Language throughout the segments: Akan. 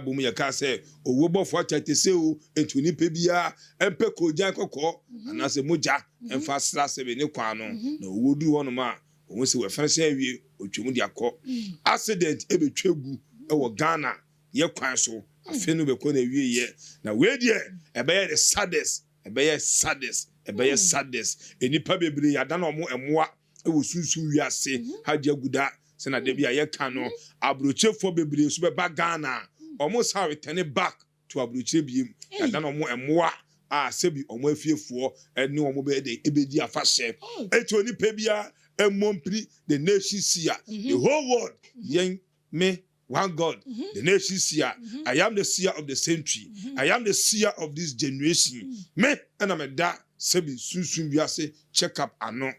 Bible mu yɛka sɛ owuo bɔfoɔ akyɛ sɛ o, nti onipa biara ɛmpɛ koogyan kɔkɔɔ anaasɛ mogya ɛmfa sra sɛbe ne kwan no, na owuo duru hɔnom a, òun sɛ wɔfɛn sɛ awie, otwam de akɔ. Accident ebetwa gu ɛwɔ Ghana yɛ kwan so. Afei no bɛkɔ na awie yɛ na wei deɛ, ɛbɛyɛ the saddest, ɛbɛyɛ saddest, ɛbɛyɛ saddest. Enipa bebree yɛada na ɔmo ɛmoa ɛwɔ sunsun wiase. Hajj Aguda sɛnɛ de bi a yɛka no, aburokyefoɔ bebree nso bɛba Ghana, ɔmo sa return back to aburokyire biem. Yɛada na ɔmo ɛmoa a sɛbi ɔmo afiefoɔ ɛne ɔmo bɛyɛ de ebedi afahyɛ. Etu onipa biara ɛmmɔ mpiri the nation seer, the whole world. Yɛn me one God, the nation seer. I am the seer of the century. I am the seer of this generation. Me ɛna me da sɛbi sunsun wiase check up ano.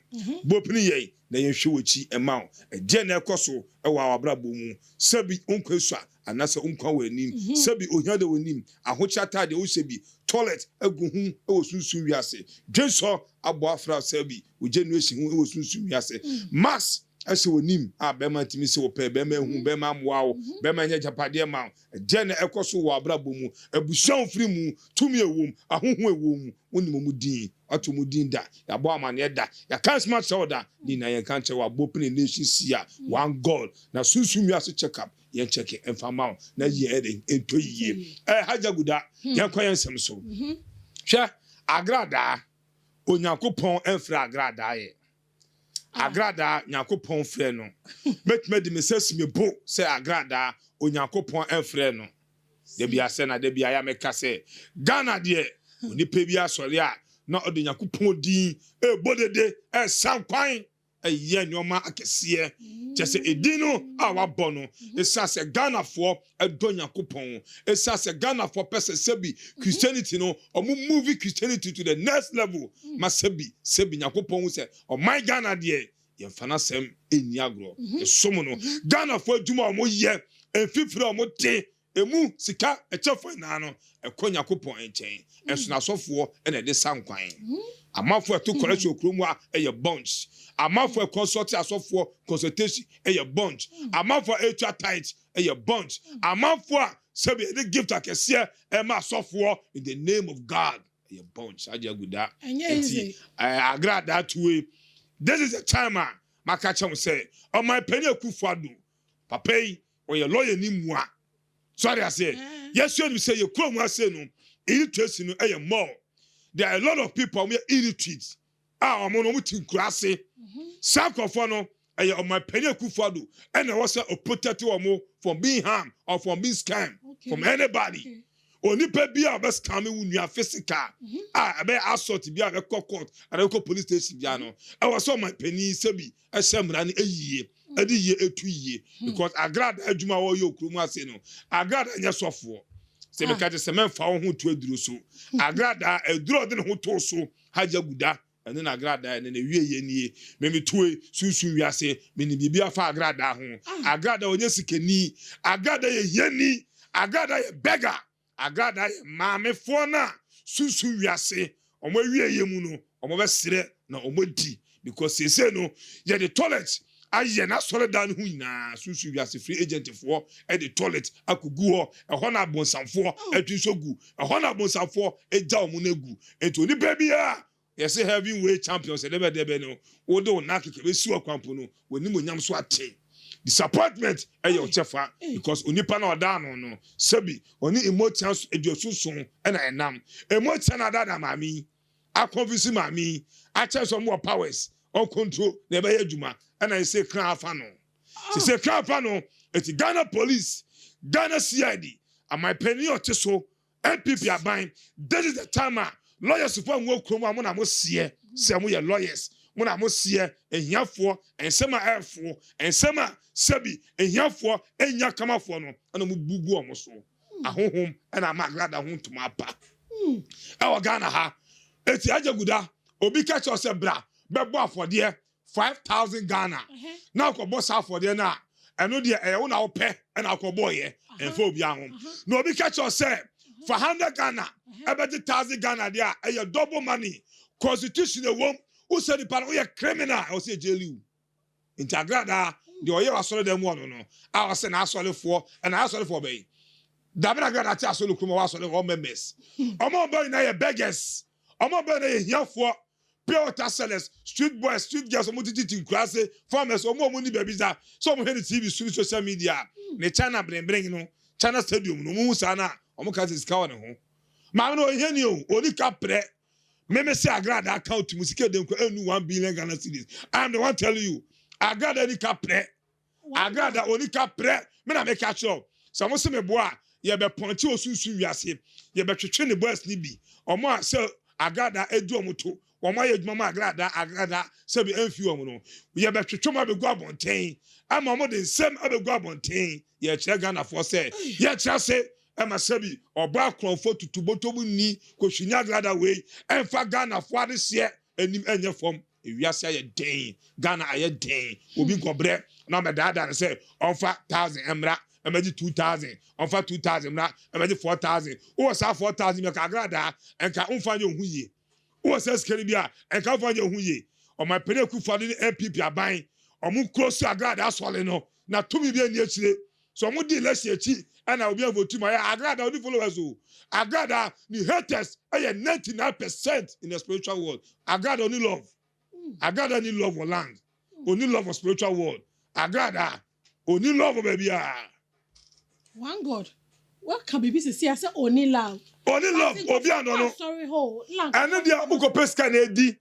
Bopini yɛn na yɛnhwɛ wɔ akyi ɛma wo. Ɛdeɛ na ɛkɔ so ɛwɔ awabrabɔ mu, sɛbi nkwa esua anaasɛ nkwa wɔ anim, sɛbi ohia de wɔ anim, ahokyɛ ataadeɛ wohyɛ bi, toilet agu ho ɛwɔ sunsun wiase, dwensɔ abɔ afra sɛbi wɔ generation ho ɛwɔ sunsun wiase, mask ɛhyɛ wɔ nim a bɛrima ntumi sɛ wɔpɛ bɛrima ehu, bɛrima amoa wo, bɛrima nyɛ gyapadeɛ ma wo. Ɛdeɛ na ɛkɔ so wɔ abrabɔ mu, abusua ofiri mu, tumi ɛwɔ mu, ahoho ɛwɔ mu, wonim mu din, ato mu din da, yɛabɔ amaneɛ da, yɛka nsɛm akyerɛ wo da ne nyinaa, yɛnka nkyerɛ wo. Abɔ pene nation seer, one God, na sunsun wiase check up, yɛn check ɛmfa ma wo na yie ɛde ɛntɔ yie. Hajj Aguda, yɛnkɔ yɛn nsɛm so. Hwɛ, Agradaa, Onyankopɔn ɛmfrɛ Agradaa yɛ. Agradaa, Nyankopɔn frɛ no. Mɛtumi de me nsa si me bo sɛ Agradaa, Onyankopɔn ɛmfrɛ no. Dabi asɛ na dabi ayɛ mɛka sɛ Ghana deɛ, onipa bi asɔre a na ɔde Nyankopɔn din ɛbɔ dede, ɛsan kwan, ɛyɛ nneɛma akɛseɛ kyɛ sɛ edin no a wabɔ no, ɛsiane sɛ Ghanafoɔ ɛdɔ Nyankopɔn, ɛsiane sɛ Ghanafoɔ pɛ sɛ sɛbi Christianity no, ɔmo move Christianity to the next level, ma sɛbi Nyankopɔn ho sɛ ɔman Ghana deɛ, yɛmfa n'asɛm ɛnni agorɔ, yɛsom no. Ghanafoɔ adwuma a ɔmo yɛ, mfifiri a ɔmo te emu sika ɛkyɛfo nyinaa no, ɛkɔ Nyankopɔn nkyɛn. Ɛso n'asɔfoɔ ɛna ɛde sa nkwan. Amanfoɔ ɛto collection kurom a ɛyɛ bunch, amanfoɔ ɛconsult asɔfoɔ, consultation ɛyɛ bunch, amanfoɔ ɛtua tithe ɛyɛ bunch, amanfoɔ a sɛbi ɛde gift akɛseɛ ɛma asɔfoɔ in the name of God ɛyɛ bunch. Agye Aguda. Ɛnyɛ nti easy. Agradaa tuwe, this is the time a maka kyerɛ wo sɛ ɔman panyin Akufo Addo papa yi, ɔyɛ lawyer ni mu a sɔre aseɛ. Yɛsua nim sɛ yɛ kurom ase no, illiteracy no ɛyɛ more. There are a lot of people a wɔyɛ illiterate a wɔn no wɔn ti nkura ase. Saa nkurɔfoɔ no, ɛyɛ ɔman panyin Akufo Addo ɛna ɛwɔ sɛ ɔprotect wɔn from being harmed or from being scammed from anybody. Onipa bi a ɔbɛ scam wo nua physical a ɛbɛyɛ assault bi a ɛbɛkɔ court ana ɛbɛkɔ police station bi ano, ɛwɔ sɛ ɔman panyin sɛbi ɛhyɛ mmara no ɛyie, ɛde yie etu yie, because Agrada adwuma a wɔyɛ okurom ase no, Agrada nyɛ sɔfoɔ sɛ meka kyerɛ sɛ mɛmfa wo ho to aduro so. Agrada aduro a ɔde ne ho to so, Hajj Aguda, ɛne na Agrada ɛne na ewie yɛ nie. Mɛmi sunsun wiase, mɛni biribi afa Agrada ho. Agrada ɔnyɛ sikani, Agrada yɛ hiani, Agrada yɛ beggar, Agrada yɛ maamefoɔ no a sunsun wiase wɔn awie yɛ mu no, wɔn bɛsrɛ na wɔn di, because seesei no yɛde toilet ayɛ n'asɔredan no ho nyinaa. Sunsun wiase free agentfoɔ ɛde toilet akɔgu hɔ. Ɛhɔ na abonsamfoɔ ɛtwi nso gu ɛhɔ, na abonsamfoɔ agya wɔn no agu. Nti onipa biara yɛsɛ heavyweight champions ɛdɛbɛdɛbɛ no, wode wo nan keke bɛsi wɔ kwampo no, wɔnim onyam so ate disappointment ɛyɛ ɔkyɛfa, because onipa na ɔda ano no, sɛbi ɔne emotia 70 ɛna ɛnam emotia na adada maame yi, aconvince maame yi akyɛ sɛ ɔmo wɔ powers ɔncontrol na ɛbɛyɛ adwuma. Ɛna ɛsɛ kran afa no, sɛ kran afa no. Eti Ghana Police, Ghana CID, amanpanin a ɔte so, NPP aban, this is the time a lawyers fo a mo wɔ kurom a mo na mo seɛ sɛ mo yɛ lawyers, mo na mo seɛ ehiafoɔ nsɛm a ɛɛfo, nsɛm a sɛbi ehiafoɔ enya kamafoɔ no, ɛna mo bu gu wɔn so ahohom, ɛna ama Agrada ho ntoma apa ɛwɔ Ghana ha. Eti Agyaguda, obi ka kyerɛ sɛ bra bɛbɔ afɔdeɛ 5,000 Ghana na akɔbɔ saa afɔdeɛ no a, ɛno deɛ ɛyɛ wo na wopɛ ɛna akɔbɔɔyɛ, ɛmfa obi aho. Na obi ka kyerɛ sɛ fa 100 Ghana ɛbɛgye 1,000 Ghana deɛ a, ɛyɛ double money. Constitution ɛwom, wosɛ nipa no woyɛ criminal, ɛwɔ sɛ ɛjail wo. Nti Agradaa deɛ ɔyɛ wɔ asɔre dan mu ɔno no a ɔsɛ n'asɔrefoɔ, ɛna asɔrefoɔ bɛyi Dabi na Agrada te asɔre kurom a wɔasɔre hɔ members. Ɔmo a ɔbaa nyinaa yɛ beggars. Ɔmo a ɔbaa nyinaa yɛ hiafoɔ. Pure water sellers, street boys, street girls, ɔmo tete nkuraase, farmers, ɔmo a ɔmo ni baabi da. Sɛ ɔmo hwɛ ne TV so ne social media, ne China brenbren no, China Stadium no, ɔmo hu saa na ɔmo ka sɛ sika wɔ ne ho. Maame no ɔhia ni o, oni ka prɛ. Meme sɛ Agrada account mu sika dem ko enu 1 billion Ghana cedis. I am the one telling you. Agrada ni ka prɛ. Agrada oni ka prɛ. Me na meka kyerɛ wo. Sɛ mo se me boa a, yɛbɛpɔnkye osunsun wiase. Yɛbɛtwetwe ne boys ni bi. Ɔmo a sɛ Agrada edu ɔmo to. Wɔn ayɛ adwuma ma Agrada, Agrada sɛbi ɛnfi wɔn no. Yɛbɛtwetwe mo abɛgu abɔnten. Ama ɔmo de nsɛm abɛgu abɔnten. Yɛkyerɛ Ghanafoɔ sɛ yɛkyerɛ se ɛma sɛbi ɔbaa akorɔmfoɔ tutubotom ni kòhwini Agrada wei ɛnfa Ghanafoɔ adehyeɛ anim ɛnyɛ fam. Ewiase ayɛ den, Ghana ayɛ den. Obi nkɔbrɛ na ɔmɛdaadaa no sɛ ɔnfa 1,000 mmra ɛmɛgye 2,000, ɔnfa 2,000 mmra ɛmɛgye 4,000. Wowɔ saa 4,000 bi nka Agradaa ɛnka nfa nyɛ ohun yie. Wowɔ saa sika no bi a ɛnka nfa nyɛ ohun yie. Ɔman Akufo Addo ne NPP aban ɔmo kuro so Agradaa asɔre no na tumi bi ani akyire so ɔmo di election akyi ɛna obi avotu ma yɛ. Agrada ɔni followers o. Agrada ni haters ɛyɛ 99% in the spiritual world. Agrada ɔni love. Agrada ni love for land, oni love for spiritual world. Agrada oni love for baabi a. One God, waka biribi sisi a sɛ oni love. Oni love obi anɔ no. Sorry ho. Ɛno deɛ wokɔpɛ sika na edi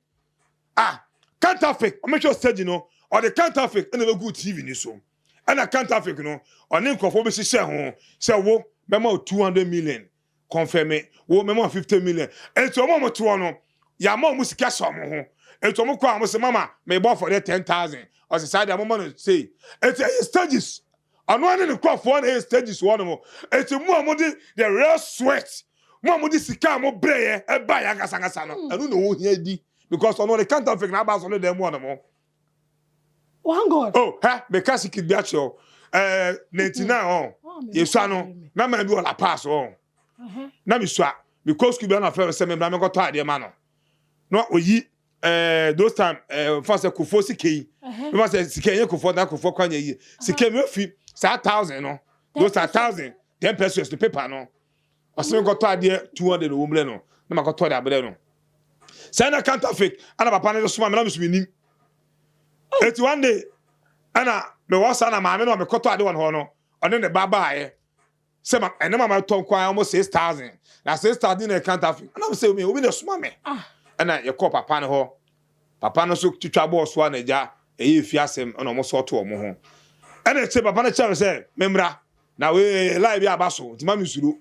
ah counterfeit. Ɔmɛhwɛ stage no, ɔde counterfeit ɛna ɛbɛgu TV ni so, ɛna counterfeit no ɔne nkurɔfoɔ bɛhyehyɛ ho sɛ wo bɛma o 200 million, confirm wo bɛma o 50 million. Eti ɔmo a ɔmo te hɔ no, yàmà ɔmo sika hyɛ ɔmo ho. Eti ɔmo kɔ a, ɔmo sɛ mama mɛ bɔ afɔdeɛ 10,000. Ɔsɛ saa deɛ ɔmo ma no sei. Eti ɛyɛ stages. Ɔno ne ne nkurɔfoɔ na ɛyɛ stages wɔ no mo. Eti mu a mo de the real sweat, mo a mo de sika a mo brɛ yɛ ɛba yɛ ankasa no, ɛno na ɔwɔ hia di because ɔno ɔde counterfeit na aba asɔre dɛm mu ɔno mo. One God. Oh, hɛ, meka sikit bi akyerɛ o. 99 ɔ yɛsua no na man bi wɔ La Pass ɔ na mesua mekɔ sukuu bi na fɛ sɛ membra mekɔtɔ adeɛ ma no na oyi those time fa sɛ Kofoɔ sika yi, mefa sɛ sika yɛ Kofoɔ na Kofoɔ kwan yɛ yie sika mi ofi saa 1,000 no, those are 1,000 10 pesos no paper no. Ɔsɛ mekɔtɔ adeɛ 200 wɔ mu no na makɔtɔ de abrɛ no saa na counterfeit ana papa no de soma me na meso menim. Eti one day ɛna mewɔ saa na maame no a mekɔtɔ ade wɔ ne hɔ no, ɔne ne ba baayɛ sɛ ma ɛne mama tɔ nkwan almost 6,000 na 6,000 na counterfeit. Ɛna mo sɛ obi na soma me. Ɛna yɛkɔ papa no hɔ, papa no nso twitwa bɔɔl so a na agya ɛyɛ efi asɛm ɛna ɔmo sɔɔto ɔmo ho. Ɛna ɛkyɛ papa no kyerɛ me sɛ membra na wei line bi aba so nti ma mi suro.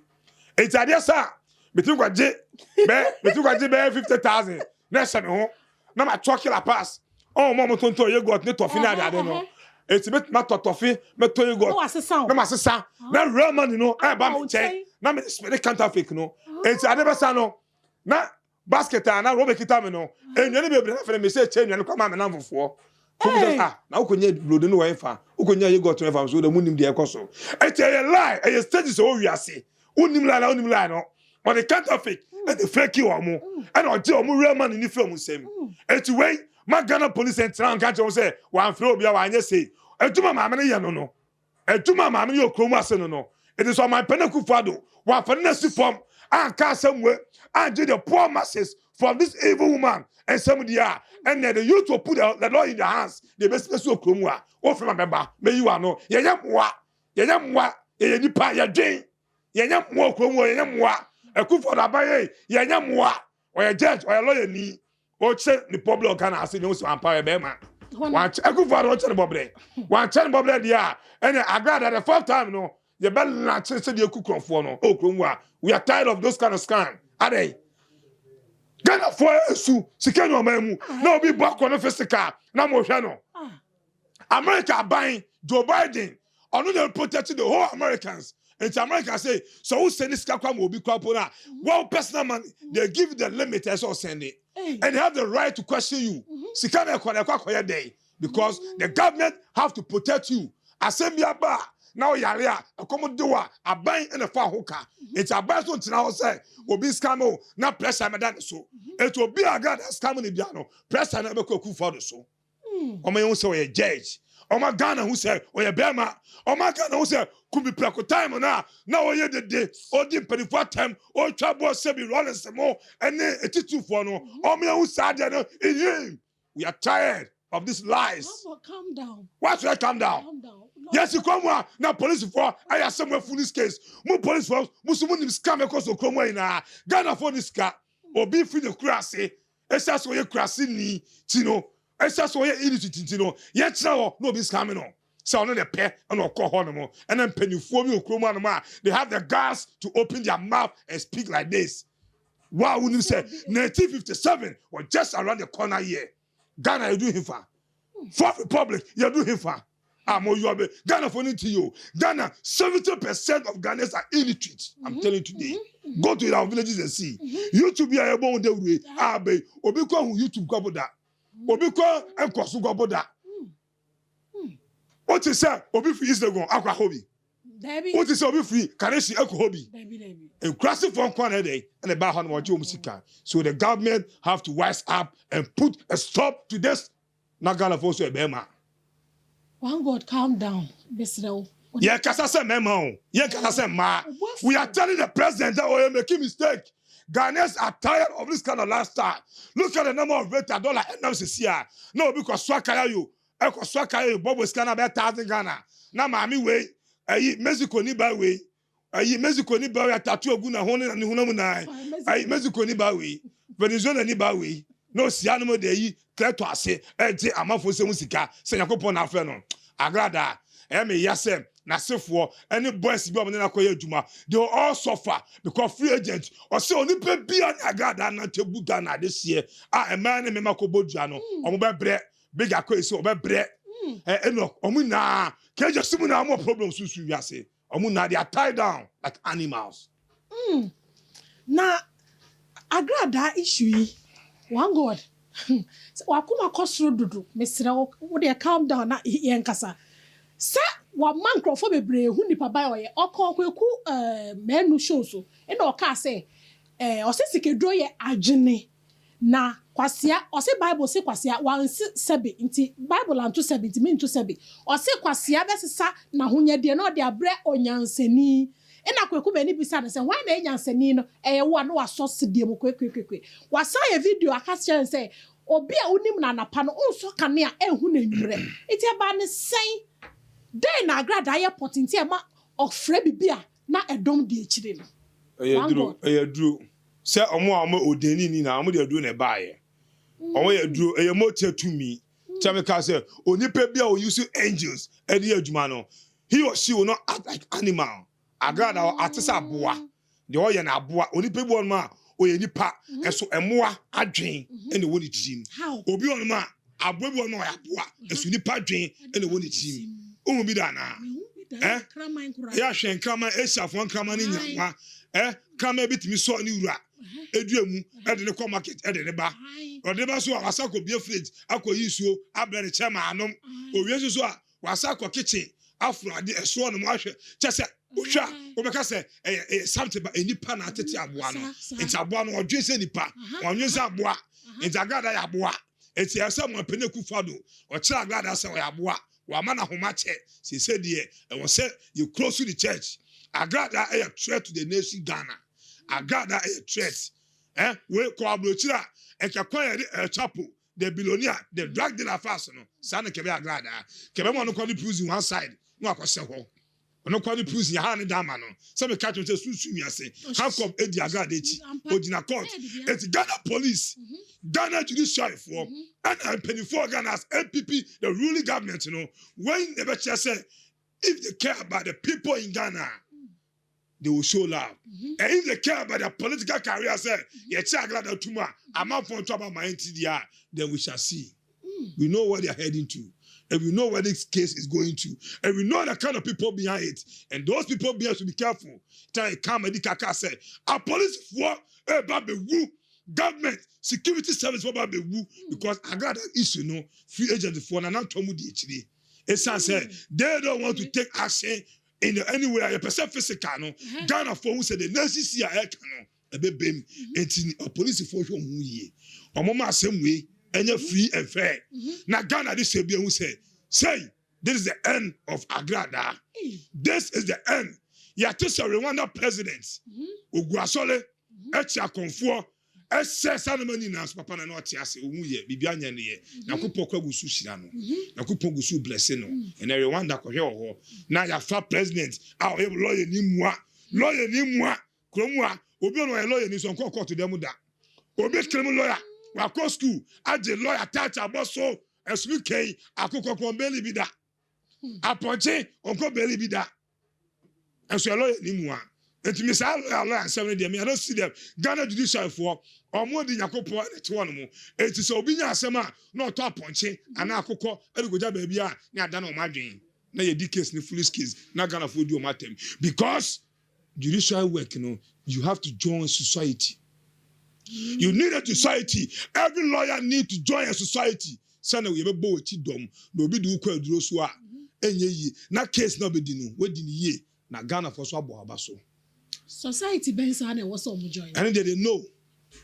Eti adeɛ sa metumi kwagye bɛyɛ 50,000 na ɛhyɛ me ho na ma twɔ La Pass ɔmo mo a mo tontɔn yogurt ne tɔfi ne adeade no. Eti metumi atɔ tɔfi, mɛtɔ yogurt Na wasesa o. Na ma sesa na real money no ɛba me wo nkyɛn nkyɛn. Na me spend counterfeit no. Eti ade bɛsa no na basket a na rɔba kita mi no, nnuane bebree na fɛnɛ mi sɛ kyɛ nnuane kɔ maa mi nam fofoɔ fo mi sɛ, ah, na wokɔnya brodo no wɔ ɛfa wokɔnya yogurt no ɛfa so de mu nim deɛ ɛkɔ so. Eti ɛyɛ lie, ɛyɛ stages a wɔwi ase. Wonim lie na wonim lie no, ɔde counterfeit ɛde fake wɔn mo ɛna ɔgye wɔn real money ni firi wɔn nsam. Eti wei ma Ghana Police ntena nka kyerɛ wɔn sɛ wɔamfrɛ obi a wɔanyɛ sei. Adwuma maame no yɛ no, adwuma maame no yɛ kurom ase no, ɛti sɛ ɔman pɛne Akufo Addo wɔamfa no asi fam anka asɛm we angye the poor masses from this evil woman nsɛm deɛ a, ɛnɛ the youth will put the law in their hands. Deɛ ebesi wɔ kurom a wɔfrɛ ma bɛba mɛyi wa no. Yɛnyɛ mmoa, yɛnyɛ mmoa, yɛyɛ nipa, yɛdwen. Yɛnyɛ mmoa wɔ kurom hɔ, yɛnyɛ mmoa. Akufo Addo aban yɛ, yɛnyɛ mmoa. Ɔyɛ judge, ɔyɛ lawyer ni ɔkyɛ ne public Ghana ase ne osi ampa ɔyɛ bɛrima. Wankyɛ Akufo Addo ɔkyɛ ne bɔbrɛ, wankyɛ ne bɔbrɛ deɛ a, ɛnɛ Agrada the fourth time no yɛbɛ lankyere sɛdeɛ eku kurɔfoɔ no ɔwɔ kurom a. We are tired of those kind of scam. Adɛ Ghanafoɔ esu sika nyɛ ɔman mu na obi bɔ akɔ no physical na mo hwɛ no. America aban Joe Biden ɔno na protect the whole Americans. Nti America say sɛ o send sika kɔ ama obi kɔ apo na one personal money, they give you the limit ɛsɛ ɔsend it and they have the right to question you. Sika na ɛkɔ na ɛkɔ akɔyɛ dɛ because the government have to protect you. Asɛm bi aba a na ɔyare a ɛkɔm de wa aban ɛna fa ho ka. Nti aban so ntena hɔ sɛ obi scam o na pressure mɛda ne so. Nti obi a Ghana scam ne bia no, pressure na ɛbɛkɔ Akufo Addo so. Ɔmo yɛn sɛ ɔyɛ judge, Ɔma Ghana hu sɛ ɔyɛ bɛrima. Ɔma Ghana hu sɛ Kubi Prɛko time no a na ɔyɛ dede, ɔdi mpanimfoɔ atɛm, ɔtwa boɔ sɛbi Rawlings mo ɛne etitufoɔ no. Ɔmo yɛn hu saa deɛ no in him. We are tired of these lies. Calm down. Why should I calm down? Calm down. Yɛsi kurom a na polisifoɔ ayɛ asɛm afu this case. Mo polisifoɔ mo so mo nim sika mɛkɔ so kurom ha nyinaa. Ghanafoɔ ni sika. Obi fi ne kura ase. Esia sɛ ɔyɛ kurase ni ti no. Esia sɛ ɔyɛ illiterate ti no. Yɛkyerɛ hɔ na obi scam no. Sɛ ɔno ne pɛ ɛna ɔkɔ hɔ nom. Ɛna mpanimfoɔ bi wɔ kurom hanom a they have the guts to open their mouth and speak like this. Wow, wonim sɛ 1957 was just around the corner here. Ghana yɛdu hefa? Fourth Republic yɛdu hefa? A mo yɔ bɛ Ghana fo ni ti yi o. Ghana, 70% of Ghanaians are illiterate. I'm telling you today. Go to our villages and see. YouTube yi a yɛbɔ wɔn dawuro yi a bɛ obi kɔ hu YouTube kɔ bo da. Obi kɔ nkɔso kɔ bo da. O ti sɛ obi fi East Legon akɔ ahɔ bi. Dabi. O ti sɛ obi fi Kaneshie akɔ hɔ bi. Dabi dabi. Nkurasifoɔ nkwa na ɛdɛ ɛna ɛbaa hɔ no wɔgye wɔn sika. So the government have to wise up and put a stop to this. Na Ghana fo so ɛbɛrima. One God, calm down. Mesrɛ wo. Yɛn kasa sɛ mmarima o, yɛn kasa sɛ mmaa. We are telling the president that oh, making mistake. Ghanaians are tired of this kind of lifestyle. Look at the number of rate dollar ɛnam sisi a na obi kɔ so akaya yo, ɛkɔ so akaya yo, bɔbɔ sika na bɛ 1,000 Ghana. Na maame wei ɛyi Mexico ni ba wei, ɛyi Mexico ni ba wei, atatu ogu na ho ne ne honam nan, ɛyi Mexico ni ba wei, Venezuela ni ba wei, na osia no mo de ɛyi klɛtɔ ase ɛgye amanfo nsɛm sika sɛ Nyankopɔn na afrɛ no. Agrada ɛyɛ me ya sɛ n'asefoɔ ɛne boys bi a wɔn ne n'akɔyɛ adwuma, they will all suffer because free agent ɔsɛ onipa bia ne Agrada nante bu Ghana adeseɛ a mmaa ne mmarima kɔ bɔ dua no, wɔn bɛ brɛ. Big akɔ esi wɔn bɛ brɛ ɛ ɛnɔ wɔn nyinaa kejì simu na wɔn problem sunsun wiase, wɔn nyinaa, they are tied down like animals. Na Agradaa issue yi, one God, sɛ wakoma kɔ soro dodo, mesrɛ wo, wo deɛ calm down na yɛn kasa. Sɛ wama nkurɔfoɔ bebree hu nipa ba ɔyɛ ɔkɔ Kwaku mɛnu show so, ɛna ɔkaa sɛ ɔsɛ sikaduro yɛ adwene na kwasia. Ɔsɛ Bible sɛ kwasia wansi sɛbi, nti Bible anto sɛbi, nti mi nto sɛbi. Ɔsɛ kwasia bɛsesa n'ahonyadeɛ na ɔde abrɛ onyansani. Ɛna Kwaku bɛni bisa no sɛ hwan na ɛyɛ nyansani no? Ɛyɛ wo a na wasɔ sedie mu kwekwekwekwe. Wasan yɛ video aka kyerɛ no sɛ obi a wonim na anapa no onsɔ kanea ɛnhu n'anwummerɛ. Nti ɛbaa ne sɛn dɛn na Agradaa yɛ pɔte nti ɛma ɔfrɛ bibi a na ɛdɔm di akyire no? Ɛyɛ One duro. God. Ɛyɛ duro sɛ ɔmo a ɔmo odeni ni na ɔmo de aduro na ɛbaayɛ. Ɔmo yɛ duro, ɛyɛ motia tumi kyɛ. Mi ka sɛ onipa bi a oyi so angels ɛde yɛ adwuma no, he or she will not act like animal. Agrada ate sɛ aboa deɛ ɔyɛ no aboa. Onipa bi wɔ nom a ɔyɛ nipa ɛso ɛmoa adwen ɛna ɛwɔ ne tirim. How? Obi wɔ nom a aboa bi wɔ nom a ɔyɛ aboa ɛso nipa adwen ɛna ɛwɔ ne tirim. Ohun bi da anaa? Mehu bi da. Eh? Kraman koraa. Ɛyɛ ahwɛ nkraman, Asiafoɔ nkraman ne nyanwa ɛ kraman bi tumi sɔ ne wura edua mu ɛde ne kɔ market, ɛde ne ba. Ɔde ne ba so a, wasa akɔ bie fridge akɔ yi nsuo abrɛ ne kyɛ maa nom. Owie nso so a, wasa akɔ kitchen aforo ade ɛsoɔ nom ahwɛ kyɛ sɛ wohwɛ a wobɛka sɛ ɛyɛ something ba nipa na atete aboa no. Saa, saa. Nti aboa no ɔdwe sɛ nipa, ɔnwe sɛ aboa. Nti Agrada yɛ aboa, nti ɛsɛ mo Akufo Addo ɔkyerɛ Agrada sɛ ɔyɛ aboa, wama na ahoma kyɛ sese deɛ ɛwɔ sɛ yɛ close to the church. Agrada ɛyɛ threat to the nation Ghana. Agrada ɛyɛ threat. Wei kɔ aburokyire a ɛkɛ kwan yɛ de El Chapo, the billionaire, the drug dealer fast no saa na kɛbɛ Agrada kɛbɛ mu. Ɔno kɔ ne prison one side na wakɔhyɛ hɔ. Ɔno kɔ ne prison yɛ ha ne dama no sɛ meka kyerɛ sɛ sunsun wiase handcuff edi Agrada akyi. Ogyina court. Eti Ghana Police, Ghana judiciary foɔ ɛna mpanyinfoɔ Ghana as NPP, the ruling government no, when ɛbɛkyerɛ sɛ if they care about the people in Ghana, they will show love, and if they care about their political career sɛ yɛkyɛ Agrada tum a amanfoɔ nto aba ma yɛn ti deɛ a, then we shall see. We know where they are heading to and we know where this case is going to and we know the kind of people behind it, and those people behind should be careful. Tell kama di kaka sɛ apolisifoɔ ɛba bɛwu, government security service foɔ ba bɛwu because Agrada issue no, free agent foɔ na nantɔ mu di akyire esan sɛ they don't want to take action in any way a yɛpɛ sɛ physical no Ghana foɔ ho sɛ the ncc a ɛka no ɛbɛbɛm. Eti apolisifoɔ hwɛ wɔn ho yie, wɔn ma asɛm wei ɛnyɛ free and fair na Ghana de sɛ bi ehu sɛ sɛyi. This is the end of Agradaa. This is the end. Yɛate sɛ Rwanda president ogu asɔre ɛkyi akɔnfoɔ ɛsɛ saa nneɛma nyinaa so. Papa na na ɔte ase, ohun yɛ biribi anyɛ no yɛ. Nyankopɔn kɔ agu so hyira no, Nyankopɔn gu so bless no. Ɛnɛ Rwanda kɔhwɛ wɔ hɔ na yɛafa president a ɔyɛ lawyer ni mua, lawyer ni mua kurom a obi a ɔyɛ lawyer ni so ɔnkɔ court dɛm da. Obi kiri lawyer, wakɔ school agye lawyer title abɔ so, ɛsumi kɛn akokɔ kɔn bɛɛli bi da, apɔnkye ɔnkɔ bɛɛli bi da, ɛso yɛ lawyer ni mua. Nti saa lawyer lawyer nsɛm no deɛ, me, I don't see them. Ghana judiciary foɔ, ɔmo di Nyakopɔn ɛna te hɔ nom. Eti sɛ obi nya asɛm a na ɔtɔ apɔnkye anaa akokɔ ɛde kɔgya baabi a ne ada na ɔmo adwene na yɛdi case ne foolish case na Ghana foɔ di ɔmo atɛm, because judicial work no, you have to join society. You need a society. Every lawyer need to join a society sani yɛbɛbɔ wɔ akyi dɔm na obi de wokɔ aduro so a ɛnyɛ yie na case na ɔbɛdi no wadi ne yie na Ghana foɔ so abɔ aba so. Society bɛn saa na ɛwɔ sɛ ɔmo join? And they know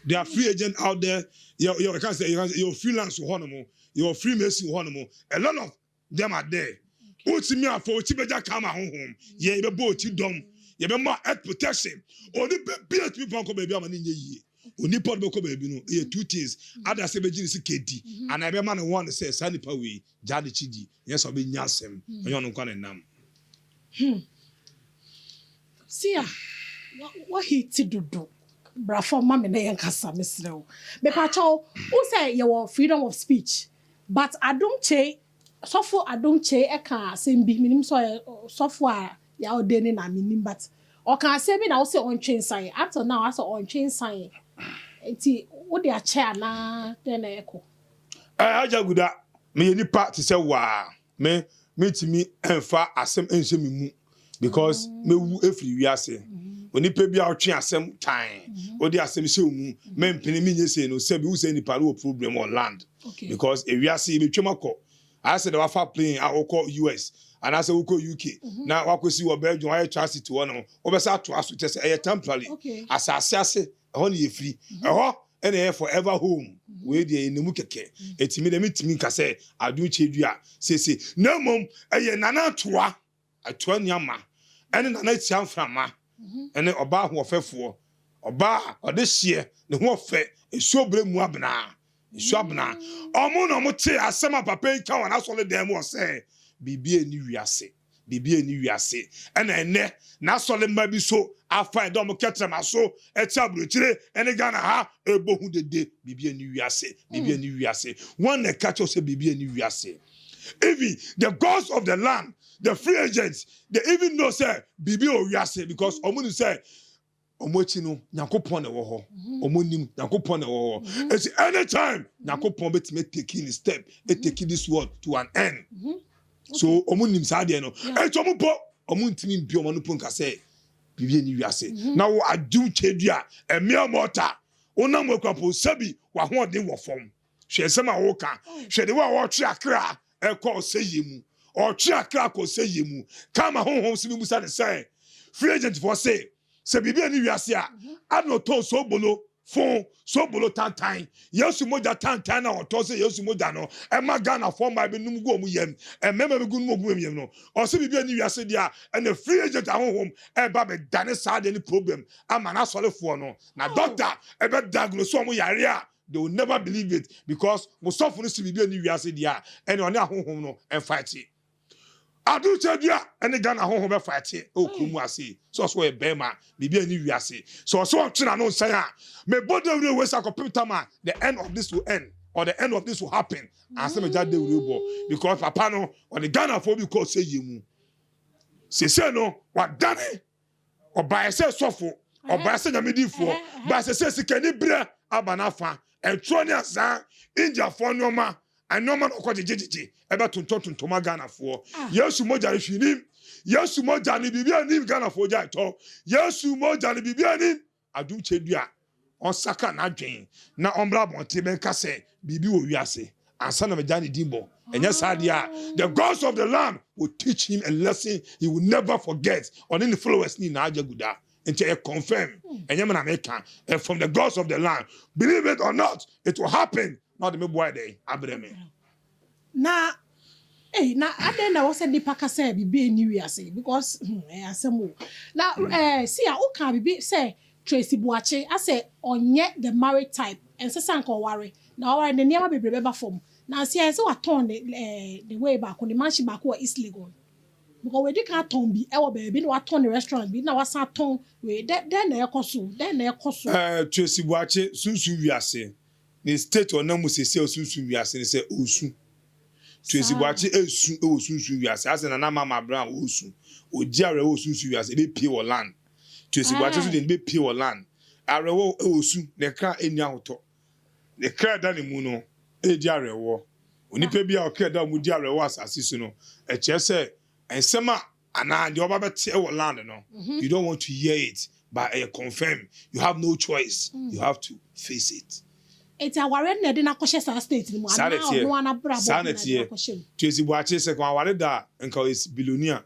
there are free agents out there. You can say you're freelance wɔ hɔnom, you're freemason wɔ hɔnom. A lot of them are there. Wotumi afɔ oti bɛgya kama honhom yɛ, yɛbɛbɔ oti dɔm, yɛbɛma earth protection. Onipa bi a tumi pɔnkɔ baabi ama ne nyɛ yie, onipa de bɛkɔ baabi no, ɛyɛ two things: ada sɛ bɛgye ne sika di anaa ɛbɛma ne wɔn sɛ saa nipa wei gyaa ne kyi di, nyɛ sɛ ɔbɛnya asɛm, ɛnyɛ ɔno nkwa ne nam. Sia wahiti dodo, brafo ma me na yɛn kasa. Mesrɛ wo, mepakyɛw wo sɛ yɛwɔ freedom of speech, but Adom Kyei, Sɔfo Adom Kyei ɛka asɛm bi. Menim sɛ ɔyɛ sɔfo a yɛawɔde ne na menim, but ɔka asɛm bi na wo sɛ ɔntwe nsan. Up till now asɛ ɔntwe nsan, nti wode akyɛ anaa dɛn na ɛkɔ? Ɛ agya guda, meyɛ nipa te sɛ waa. Me metumi ɛnfa asɛm ɛnhyɛ me mu because mewu efiri wiase. Onipa bi a ɔtwe asɛm tan, ɔde asɛm hyɛ wo mu, mɛmpene menyɛ sei no, sɛbi wusɛ nipa no wɔ problem wɔ land because ewiase yɛbɛtwam akɔ. Ayɛ sɛ de wafa plane a wokɔ US anaasɛ wokɔ UK na wakɔsi wɔ Belgium, wayɛ transit hɔ no, wobɛsɛ atoa so kyɛ sɛ ɛyɛ temporary. Asase ase ɛhɔ ne yɛfiri, ɛhɔ ɛna ɛyɛ forever home. Wei deɛ, ɛnemu kɛkɛ. Ɛtumi dɛ metumi nka sɛ Adom Kyei Dua sese, na mmom ɛyɛ Nana Atoa Atoa Nneama ɛne Nana Atia Mframa ɛne ɔbaa ahoɔfɛfoɔ, ɔbaa a ɔde hyeɛ ne ho ɔfɛ, esuo bere mu abenaa, nsuo abena. Ɔmo na ɔmo te asɛm a papa yi ka wɔ n'asɔre dan mu, ɔsɛ biribi eni wiase, biribi eni wiase. Ɛna ɛnɛ n'asɔre mma bi so afa ɛdɛ ɔmo kɛtɛrɛma so ɛte aburokyire ɛne Ghana ha ɛbɔ hu dede, biribi eni wiase, biribi eni wiase. Wɔn na ɛka kyerɛw sɛ biribi eni wiase. Even the gods of the land, the free agents, they even know say biribi wɔ wiase because ɔmo ni sɛ ɔmo akyi no, Nyankopɔn na ɛwɔ hɔ. Ɔmo nim Nyankopɔn na ɛwɔ hɔ. Eti anytime Nyankopɔn bɛtumi taking the step, taking this world to an end. So ɔmo nim saa deɛ no. Eti ɔmo po, ɔmo ntumi mbi ɔmo ano po nka sɛ biribi ani wiase. Na wo Adom Kyei Dua, ɛmea mɔta wonam akuapo, sɛbi w'ahoɔden wɔ fam. Hwɛ nsɛm a wɔka, hwɛ de wo a wɔtwe akra ɛkɔ ɔsɛyie mu, ɔtwe akra kɔ ɔsɛyie mu kama honhom si mi musa ne sɛ free agent fɔ se sɛ biribi ani wiase a, ana ɔtɔn sobolo fon, sobolo tantan, Yesu mogya tantan na ɔtɔ sɛ Yesu mogya no ɛma Ghana fɔ mmaa bi num gu ɔmo yam, ɛmɛɛma bi gu num gu ɔmo yam no, ɔsɛ biribi ani wiase deɛ a, ɛna free agent ahohom ɛba bɛ dane saa deɛ ne problem ama n'asɔrefoɔ no na doctor ɛbɛ diagnose ɔmo yare a, they will never believe it because musɔfo no si biribi ani wiase deɛ a, ɛna ɔne ahohom no ɛfight. Adom Kyei Dua ɛne Ghana ahohom bɛfight ɛwɔ kurom ase sɛ ɔsɛ ɔyɛ bɛrima, biribi ani wiase sɛ ɔsɛ ɔtwe n'ano nsan a, mebɔ dawuro wei sɛ akɔpem tam a the end of this will end or the end of this will happen ansa megya dawuro bɔ, because papa no ɔde Ghanafoɔ bi kɔ ɔsɛ yie mu. Sese no wadane ɔbaeɛ sɛ sɔfo, ɔbaeɛ sɛ nyamedifoɔ, baeɛ sɛ sikani berɛ aba n'afa ɛtwerɛ ne asan Indiafoɔ nneɛma nneɛma na ɔkɔ gyegyegyegye ɛbɛ tontɔn tontɔn Ghanafoɔ. Yesu mogya no hwii nim, Yesu mogya no biribi anim, Ghanafoɔ gya ɛtɔ Yesu mogya no biribi anim. Adom Kyei Dua ɔnsaka n'adwen na ɔmbra abɔnten bɛnka sɛ biribi wɔ wiase ansa na megya ne din bɔ. Ɛnyɛ saa deɛ a, the gods of the land will teach him a lesson he will never forget, ɔne ne followers ne nyinaa agya guda. Nti ɛyɛ confirm, ɛnyɛ me na meka, ɛ from the gods of the land. Believe it or not, it will happen. Na ɔde me boa dɛ abrɛ me. Na Ei, na adɛn na ɛwɔ sɛ nnipa ka sɛ biribi nni wiase? Because hmm, ɛyɛ asɛm o. Na eh, Sia, wokaa biribi sɛ Tracy Boakye asɛ ɔnyɛ the married type, ɛnsɛ sɛ anka ɔware. Na ɔware ne nneɛma bebree bɛba fam. Na sia ɛsɛ watɔn ne eh, ne wei baako, ne mansion baako wɔ East Legon. Because wadi kan atɔn bi wɔ baabi, na watɔn ne restaurant bi, na wasan atɔn wei. Dɛn dɛn na ɛkɔ so? Dɛn na ɛkɔ so? Eh, Tracy Boakye, sunsum wiase, ne state a ɔnam mu seesei a ɔsunsum wiase ne sɛ ɔresu. Tracy Boakye resu wɔ sunsum wiase, asɛ Nana Mama Brown ɔresu. Ɔgye awerɛhoɔ wɔ sunsum wiase, ɛbɛpue wɔ land. Tracy Boakye nso deɛ no bɛpue wɔ land. Awerɛhoɔ wɔ su, ne kra nni ahotɔ. Ne kra a ɛda ne mu no redi awerɛhoɔ. Onipa bi a ɔkra da mu di awerɛhoɔ wɔ asase so no, ɛkyerɛ sɛ nsɛm a anaa deɛ ɔba bɛte wɔ land no, you don't want to hear it, but ɛyɛ confirm, you have no choice, you have to face it. Enti awareɛ no na ɛde no akɔhyɛ saa state no mu Saa na anaa ɛteɛ. ɔno ara n'abrabɔ Saa na na ɛde no ɛteɛ. akɔhyɛ mu? Tracy Boakye, sɛ nka waware da a, nka ɔyɛ billionaire.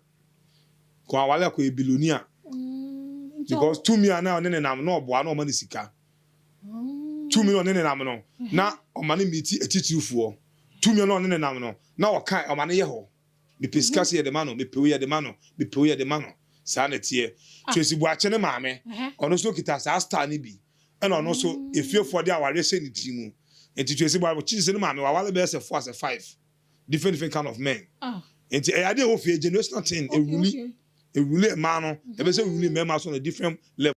Nka waware a, nka ɔyɛ billionaire. Nti Because tumi a na ɔne ne nam no, na ɔboa na ɔma no sika. Tumi na ɔne ne nam no, na ɔma no meeti atitirifoɔ. Tumi a na ɔne ne nam no, na ɔka ɔma no yɛ hɔ. Mepɛ sika sɛ yɛde ma no, mepɛ wei yɛde ma no, mepɛ wei yɛde ma no. Saa na ɛteɛ. Tracy Boakye ne maame, ɔno nso kita saa star no bi. Ɛna ɔno nso, efiefoɔ de awareɛ hyɛ ne tiri mu. Nti Tracy Boakye sɛ ne maame, waware bɛyɛ sɛ four asɛ five different different kind of men. Nti ɛyɛ adeɛ a ɛwɔ fie, generational thing, ɛruli, ɛruli mmaa no, ɛbɛ sɛ ɛruli mmarima so on a different level.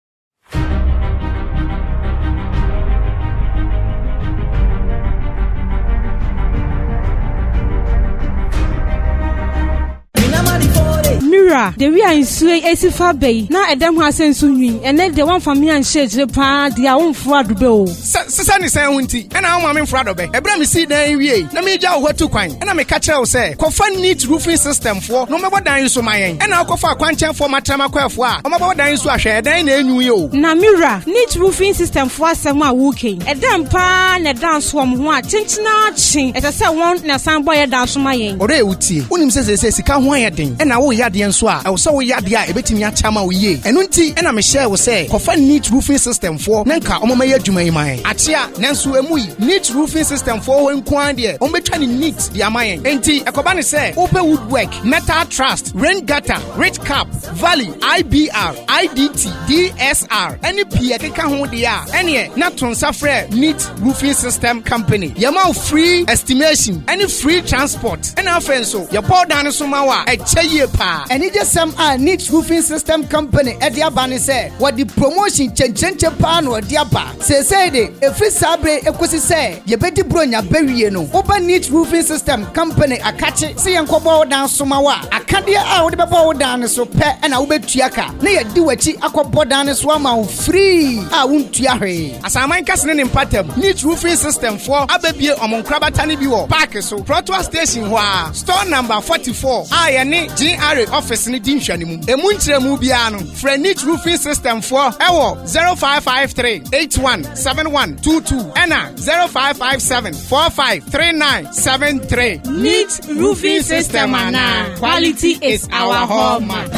Me wura, the way a nsuo yi esi fa ba yi, na ɛdɛm ha sɛ nsu nwi. Ɛnɛ deɛ woamfa me anhyɛ akyire paa deɛ a womforo adobɛ o. Sɛ sesɛ ne sɛn ho nti ɛna woma me mforo adɔbɛ. Ɛberɛ a mesii dan yi wiei na meregya wo hɔ atu kwan, ɛna meka kyerɛɛ wo sɛ, kɔfa Neat Roofing System foɔ na wɔmmɛbɔ dan yi so ma yɛn. Ɛna wokɔfaa kwankyɛnfoɔ matramakwaafoɔ a wɔabɛbɔ dan yi so ahwɛ ɛdan yi na ɛnwu yi o. Na me wura, Neat Roofing System foɔ asɛm a woreka yi, ɛdɛn paa na ɛda nso wɔn ho a kyenkyen ara kye ɛsɛ sɛ wɔn na ɛsan bɔ yɛn dan so ma yɛn? Ɔdɔ yɛ wo tie. Wonim sɛ seesei sika ho ayɛ den, ɛna woreyɛ adeɛ nso a, ɛwɔ sɛ woyɛ adeɛ a ɛbɛtumi akyɛ ama wo yie. Ɛno nti na mehyɛɛ wo sɛ kɔfa Neat Roofing System foɔ na nka wɔmmɛyɛ adwuma yi ma yɛn. Akyea, nanso ɛmu yi, Neat Roofing System foɔ hɔ nko ara deɛ, wɔbɛtwa no neat de ama yɛn. Enti ɛkɔba no sɛ wopɛ woodwork, metal trust, rain gutter, ridge cap, valley, IBR, IDT, DSR, ne pii a ɛkeka ho deɛ a, ɛneɛ na to nsa frɛ Neat Roofing System Company. Yɛma wo free estimation ne free transport, ɛna afei nso yɛbɔ dan no so ma wo a, ɛkyɛ yie paa. Anigyesɛm a Neat Roofing System Company de aba ne sɛ, wɔde promotion kyenkyenkye paa na wɔde aba. Seesei de, ɛfiri saa bere yi kosi sɛ yɛbɛdi Buronya bɛwie no, woba Neat Roofing System Company akakye sɛ yɛnkɔbɔ wo dan so ma wo a, akadeɛ a wode bɛbɔ wo dan no so pɛ na wobɛtua ka na yɛadi w'akyi akɔbɔ dan no so ama wo free a wontua hwee. Asaman kɛse ne ne mpatam, Neat Roofing System foɔ abɛbue wɔn nkorabata no bi wɔ park so, Trɔtoa Station hɔ ara, Store Number 44 a yɛne GRA office no di nhwɛanimu. Ɛmu nkyerɛmu biara no, frɛ Neat Roofing System foɔ wɔ 0553 81 7122 ɛna 0557 45 3973. Neat Roofing System anaa? Quality is our hallmark.